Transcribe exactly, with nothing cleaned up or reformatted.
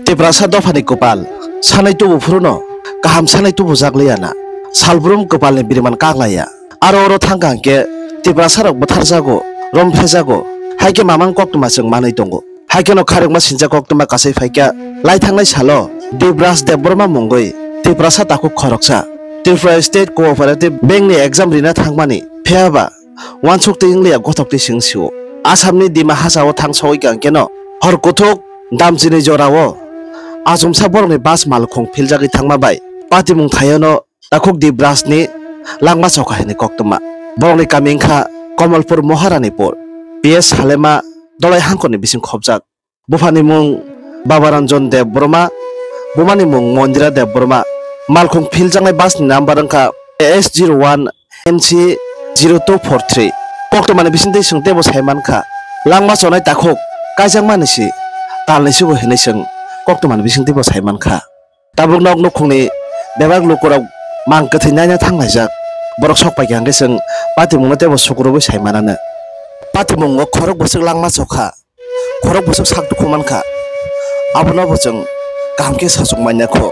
Tiprasa dophani kwpal sanai tubu phuru no kaham sanai tubu jak liya na. Salbrum kwpal ni biriman kak laiya. Aro oro thangkha hwnkhe Tiprasa rok bwtharjago, romphaijago, hai khe mamang koktwma chwng manwi tongo. Hai kheno kharikma sincha koktwma kasai phaikha lai thangnai salo Debraj Debbarma mungwi Tiprasa takhuk khoroksa Tripura State Cooperative Bank ni exam rina thangmani phiyaba uansuk twi wngliya gothok twi sing sio. Assamni Dima Hasao thang sogwi kha hwnkhe no hor kuthuk damchini jorao achomsa borokni bus malkhung philjagwi thangma bai patimung thaio no takhuk Debraj ni langma chokha hinwi koktwma. Borokni kami wngkha Kamalpur Maharanipur, P S Salema Dolai hangkorni bising khopjak. Buphani mung Babaranjan Debbarma, bumani mung Mondira Debbarma. Malkhung philjaknai bus ni number wngkha A S zero one N C zero two four three. Koktwmani bisingtwi chwng teibo sai mankha, langma chonai takhuk kaijakmani si talni sugo hinwi chwng koktwmani bisingtwibo sai mankha. Tabuk nok nukhungni bebak lukurok mang kwthwi naina thanglaijak. Borok sok paikha hwnkhe chwng patimungno teibo sukurubui sai mananw. Patimungo khorok bwswk langma chokha, khorok bwswk sak dukhu mankha, abono bo chwng kaham khe sachuk manya kho.